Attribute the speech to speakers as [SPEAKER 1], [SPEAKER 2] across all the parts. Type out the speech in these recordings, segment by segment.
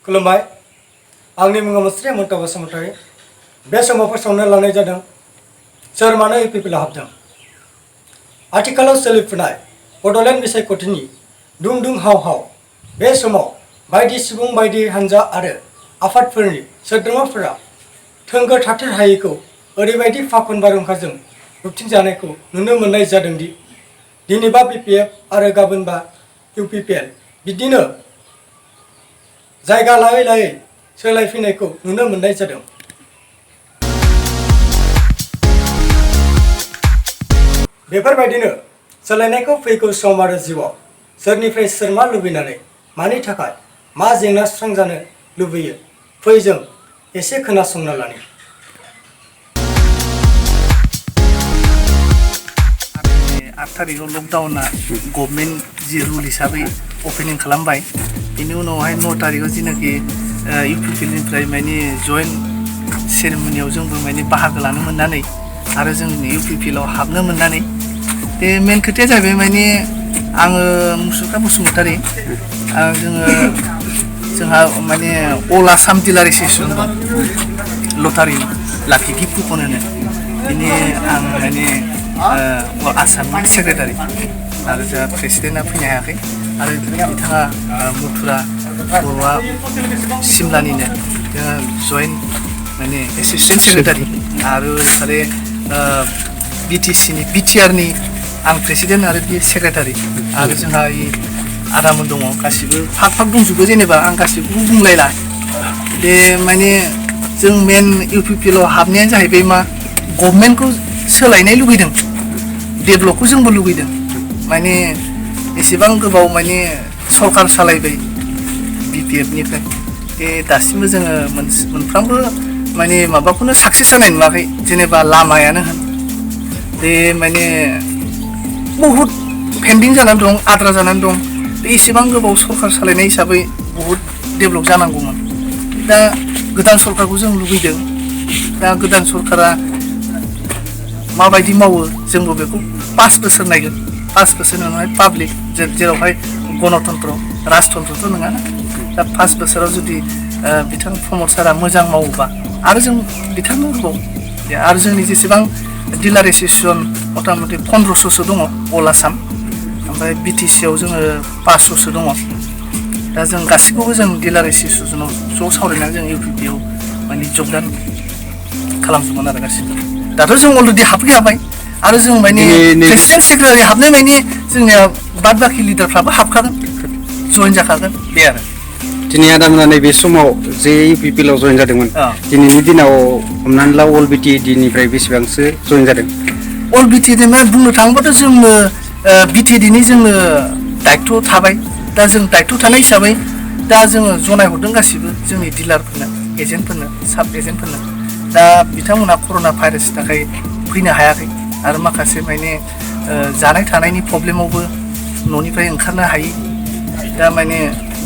[SPEAKER 1] खुलुमबाय आंनि मुङा मुस्रि मन्टा बसुमतारी बे समाव फोसावनो लानाय जादों सोर मानो इउपिपिएलआव हाबदों आथिखालाव सोलिफुनाय बड'लेण्ड बिसायख'थिनि दुं दुं हाव हाव बे समाव बायदि सुबुं बायदि हानजा आरो आफादफोरनि सोद्रोमाफोरा थोंगोर थाथेर हायैखौ ओरैबायदि फाखन बारहुंखाजों होबथिंजानायखौ नुनो मोननाय जादोंदि दिनैबा बिपिएफ आरो गाबोनबा इउपिपिएल बिदिनो जायगा लायै लायै सोलायफैनायखौ नुनो मोननाय जादों। बेफोरबायदिनो सोलायनायखौ फैगौ सम आरो जिउआव सोरनिफ्राय सोर मा लुबैनानै मानि थाखाय मा जेंना सुस्रांजानो लुबैयो फै जों एसे खोनासंना लानि।
[SPEAKER 2] 8 तारिखाव लकडाउना गभर्नमेन्ट जि रुल हिसाबै अपेनिं खालामबाय बेनि उनावहाय 9 तारिखाव जिनाखि इउपिपिएलनिफ्राय माने जयेन्ट सेरेमनियाव जोंबो माने बाहागो लानो मोननानै आरो जों इउपिपिएलआव हाबनो मोननानै बे मेन खोथाया जाहैबाय माने आङो मुसुखा बसुमतारी जोंहा माने अल आसाम डिलार एस'सिएसन दं लटारिनि लाखि गिफ्ट कुपन होनो बिनि आं माने आसामनि सेक्रेटारि आरो जोंहा प्रेसिडेन्टआ फैनो हायाखै आरो बिथाङा मथुरा बर'आ सिमलानिनो जोंहा जयेन्ट माने एसिस्टेन्ट सेक्रेटारि आरो ओरै बिटिसिनि बिटिआरनि आं प्रेसिडेन्ट आरो बि सेक्रेटारि आरो जोंहा आदामोन दङ गासिबो फाग फाग दंजोबो जेनेबा आं गासिबो बुंलायला बे माने जों मेन इउपिपिएलआव हाबनायानो जाहैबाय मा गभर्नमेन्टखौ सोलायनाय लुबैदों डेभेलपखौ जोंबो लुबैदों माने एसेबां गोबाव माने सरकार सालायबाय बिपिएफनिफ्राय बे दासिमबो जोङो मोनफ्रामबो माने माबाखौनो साक्सेस जानाय नुवाखै जेनेबा लामायानो होन बे माने बहुद पेन्डिं जानानै दं आद्रा जानानै दं बे एसेबां गोबाव सरकार सालायनाय हिसाबै बहुद डेभेलप जानांगौमोन दा गोदान सरकारखौ जों लुबैदों दा गोदान सरकारा माबायदि मावो जोंबो बेखौ 5 बोसोर नायगोन 5 बोसोर उनावहाय पाब्लिक जेरावहाय गणतन्त्र राजतन्त्रथ' नङाना दा 5 बोसोराव जुदि बिथां प्रमद सारा मोजां मावोबा आरो जों बिथांनो होबाव आरो जोंनि जेसेबां डिलार एस'सिएसन मथा मथि 1500सो दङ अल आसाम ओमफ्राय बिटिसिआव जोङो 500सो दङ दा जों गासिखौबो जों डिलार एस'सिएसनाव ज' सावरायनानै जों इउपिपिएलआव माने जगदान खालामजोबगोन आरो गासिबो दाथ' जों अलरेडि हाबबाय आरो जों माने प्रेसिडेन्ट सेक्रेटारि हाबनाय माने जोंनिया बाद बाखि लिडारफ्राबो हाबखागोन जयेन जाखागोन बे आरो
[SPEAKER 3] दिनै आदामोना नैबे समाव जे इउपिपिएलआव जयेन जादोंमोन दिनैनि दिनाव हमनानै ला अल बिटिएडिनिफ्राय बेसेबांसो जयेन जादों
[SPEAKER 2] अल बिटिएडिनिफ्राय बुंनो थाङोबाथ' जोंनो बिटिएडिनि जोंनो दायित्व थाबाय दा जों दायित्व थानाय हिसाबै दा जोङो जनायहरदों गासिबो जोंनि डिलारफोरनो एजेन्टफोरनो साब एजेन्टफोरनो दा बिथांमोना कर'ना भाइरासनि थाखाय फैनो हायाखै आरो माखासे माने जानाय थानायनि प्रब्लेमावबो न'निफ्राय ओंखारनो हायि दा माने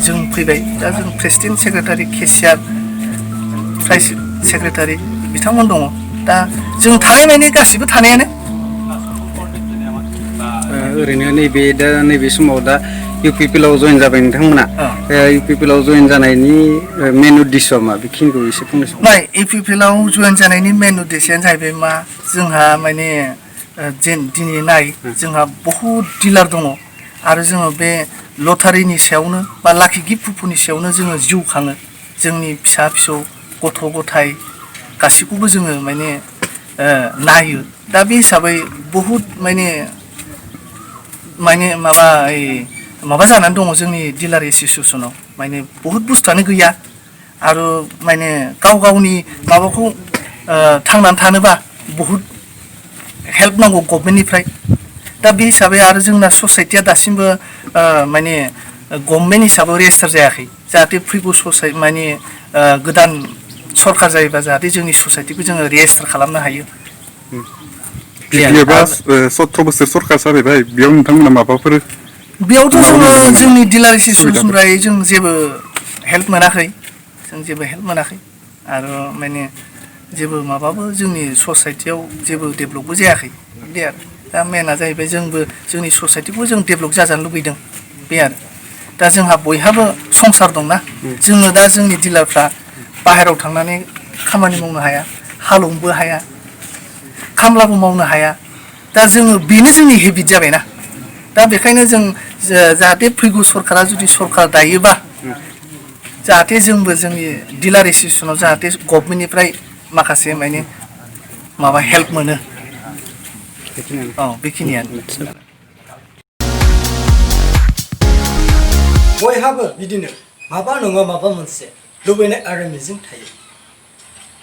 [SPEAKER 2] जों फैबाय दा जों प्रेसिडेन्ट सेक्रेटारि केसिआर प्राइस सेक्रेटारि बिथांमोन दङ दा जों थानाय माने गासिबो थानायानो
[SPEAKER 3] ओरैनो नैबे समाव दा इउपिपिएलआव जयेन जाबाय नोंथांमोना इउपिपिएलआव जयेन जानायनि मेन उद्देश्यआ मा बेखिनिखौ एसे फंनैसो
[SPEAKER 2] नाय इउपिपिएलआव जयेन जानायनि मेन उद्देश्यआनो जाहैबाय मा जोंहा माने दिनै नाय जोंहा बहुद डिलार दङ आरो जोङो बे लटारिनि सायावनो बा लाखि गिफ्ट कुपननि सायावनो जोङो जिउ खाङो जोंनि फिसा फिसौ गथ' गथाय गासिखौबो जोङो माने नायो दा बे हिसाबै बहुद माने माबा जानानै दङ जोंनि डिलार एस'सिएसनाव माने बहुद बुस्थुआनो गैया आरो माने गाव गावनि माबाखौ थांनानै थानोबा बहुद हेल्प नांगौ गभर्नमेन्टनिफ्राय दा बे हिसाबै आरो जोंना ससाइटिया दासिमबो माने गभर्नमेन्ट हिसाबै रेजिस्टार जायाखै जाहाथे फैगौ माने गोदान सरकार जायोबा जाहाथे जोंनि ससाइटिखौ जोङो रेजिस्टार खालामनो हायो
[SPEAKER 4] बिदिबा 17 बोसोर सरकार जाबाय बेयाव नोंथांमोना माबाफोर
[SPEAKER 2] बेयावथ' जोङो जोंनि डिलार एस'सिएसननिफ्राय जों जेबो हेल्प मोनाखै आरो माने जेबो माबाबो जोंनि ससाइटियाव जेबो डेभेलपबो जायाखै बे आरो दा मेना जाहैबाय जोंबो जोंनि ससाइटिखौ जों डेभेलप जाजानो लुबैदों बे आरो दा जोंहा बयहाबो संसार दंना जोङो दा जोंनि डिलारफ्रा बाहेरायाव थांनानै खामानि मावनो हाया हालेवनोबो हाया खामलाबो मावनो हाया दा जोङो बेनो जोंनि हेबिट जाबायना दा बेखायनो जों जाहाथे फैगौ सरकारा जुदि सरकार दायोबा जाहाथे जोंबो जोंनि डिलार एसोसिएसनाव जाहाथे गभर्नमेन्टनिफ्राय माखासे माने माबा हेल्प मोनो औ बेखिनियानो
[SPEAKER 1] बयहाबो बिदिनो माबा नङा माबा मोनसे लुबैनाय आरो मिजिं थायो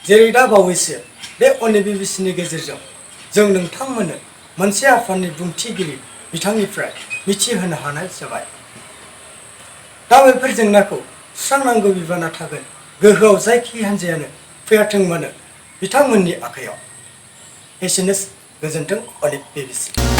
[SPEAKER 1] जेरै दा बावैसो बे अनिबिबिसिनि गेजेरजों जों नोंथांमोननो मोनसे आफादनि बुंथिगिरि बिथांनिफ्राय मिथिहोनो हानाय जाबाय दा बेफोर जेंनाखौ सुस्रांनांगौ बिबाना थागोन गोहोआव जायखि हान्जायानो फैयाथों मानो बिथांमोननि आखायाव एसेनोसै गोजोन्थों अनिबिबिसि